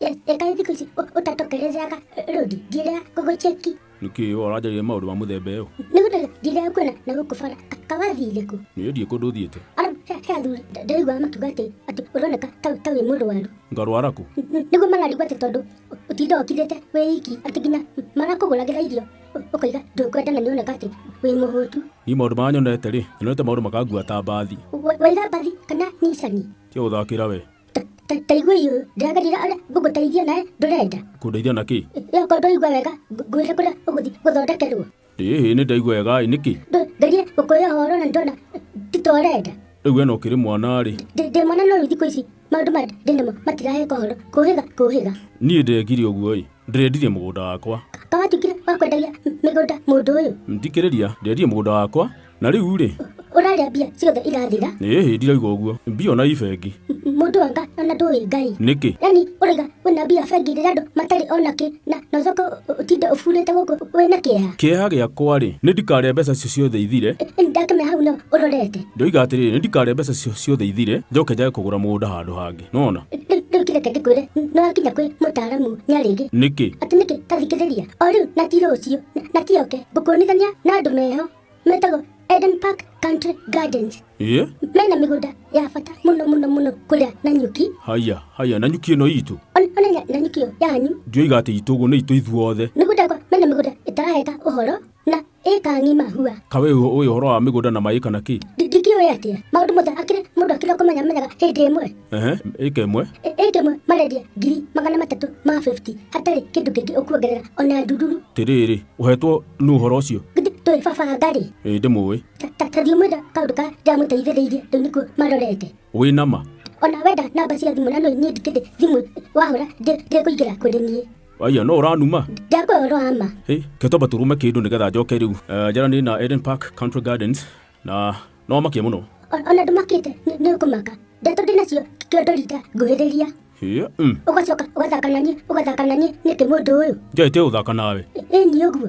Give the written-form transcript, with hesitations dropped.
Ĩkaĩ thikũ ici ũtatokerezeaga rũndi ndiĩrĩga gũgũcheki. Nĩkĩ we ũranjarĩria maũndũ ma mũthemba ũyũ? Nĩgũtega ndiĩrĩga kuona na gũkũ bara kawathire kũ? Niĩ ndiĩ kũndũ thiĩte. Arabu he athuri ndĩraiguaga makiuga atĩ ũroneka ta wĩ mũrwaru. Ngarwara kũ? Nĩguo mararigwo atĩ tondũ ũtindaga ũkirĩte wĩ iki atĩ nginya marakũgũragĩra irio ũkoiga ndũkwenda na nĩũroneka atĩ wĩ mũhũtu. Niĩ maũndũ marĩa nyonete rĩ, nyonete maũndũ makangua ta mbathi. Waiga mbathi kana nicani? Tiga gũthakĩra we. Ta igua ũyũ ndĩrageria ũrĩa ngũgũteithia nawe ndũrenda. Kũndeithia na kĩ? Okorwo ndũraigua wega ngwĩre kũrĩa ũgũthiĩ gũthondekerwo. Ĩhĩ nĩ ndaigua wega ĩ nĩkĩ? Ngerie gũkũhe ũhoro na ndona ti ta ũrenda. Rĩu we no ũkĩrĩ mwana rĩ. Ndĩ mwana no rĩu thikũ ici maũndũ maya ndĩnamo matiraheka ũhoro kũhĩga kũhĩga. Niĩ ndekire ũguo ĩ, ndĩrendirie mũgũnda wakwa. Kawatuĩkire wa kwendagia mĩgũnda mũndũ ũyũ. Thikĩrĩria, ndendirie mũgũnda wakwa na rĩu rĩ. Ũrarĩa mbia ciothe irathira. Ĩhĩ ndirauga ũguo, mbia ona i bengi. Mũndũ anga ona ndũĩ Ngai. Nĩkĩ? Yani ũrauga wĩna mbia bengi rĩrĩa andũ matarĩ ona kĩ na ũcoke ũtinde ũburĩte gũkũ wĩna kĩeha. Kĩeha gĩakwa rĩ, nĩ ndikarĩa mbeca icio ciothe ithire. Ndakĩmenya hau no ũrorete. Ndoiga atĩrĩrĩ, nĩ ndikarĩa mbeca icio ciothe ithire, njoke njage kũgũra mũgũnda handũ hangĩ. Nĩwona? Rĩu kĩreke ngĩkwĩre, nĩwakinya kwĩ mũtaaramu Nyarĩngĩ. Nĩkĩ? Atĩ nĩkĩ? Ta thikĩrĩria. O rĩu na ti rũciũ, na ti oke, ngũkuonithania na andũ meho metagwo Eden Park Country Gardens. Ĩĩ? Mena mĩgũnda ya bata mũno mũno mũno kũrĩa Nanyuki. Haya, haya, Nanyuki ĩno itũ? Ona Nanyuki ĩyo yanyu. Ndioiga atĩ itũ ũguo nĩ itũ ithuothe. Nĩguo ndakwa mena mĩgũnda ĩtaraheka ũhoro na ĩkang'ima hua. Ka we ũĩ ũhoro wa mĩgũnda na maĩ kana kĩ? Ndikĩũĩ atĩa? Maũndũ mothe akĩrĩ mũndũ akĩrĩ kũmenya menyaga hĩndĩ ĩmwe. Ehe, ĩka ĩmwe. Ĩka ĩmwe marendia 350,000 hatarĩ kĩndũ kĩngĩ ũkuongerera ona ndururu. Atĩrĩrĩ, ũhetwo nũ ũhoro ũcio? Githĩ ndũĩ baba Ngarĩ? Ĩĩ ndĩmũĩ. Ta thiĩ ũmwĩre kaũndũ karĩa ndĩramũteithĩrĩirie rĩu nĩkuo marorete. Wĩ na ma? Ona wenda namba cia thimũ na nĩ niĩ ndikĩrĩ thimũ wahũra ndĩkũingĩra kũrĩ niĩ. Aya no ũranuma? Ndakũhe ũhoro wa ma. Hĩ, ke twamba tũrũme kĩndũ nĩgetha njoke rĩu. Njaranĩrie na Eden Park Country Gardens na no makie mũno. Ona ndũmakĩte nĩ ũkũmaka. Ndeto ndĩ nacio kĩondo rita nguhĩrĩria. Hĩ. Ũgacoka ũgathaka na niĩ, ũgathaka na niĩ nĩkĩ mũndũ ũyũ? Ndiaĩ gũthaka nawe. Ĩni ũguo.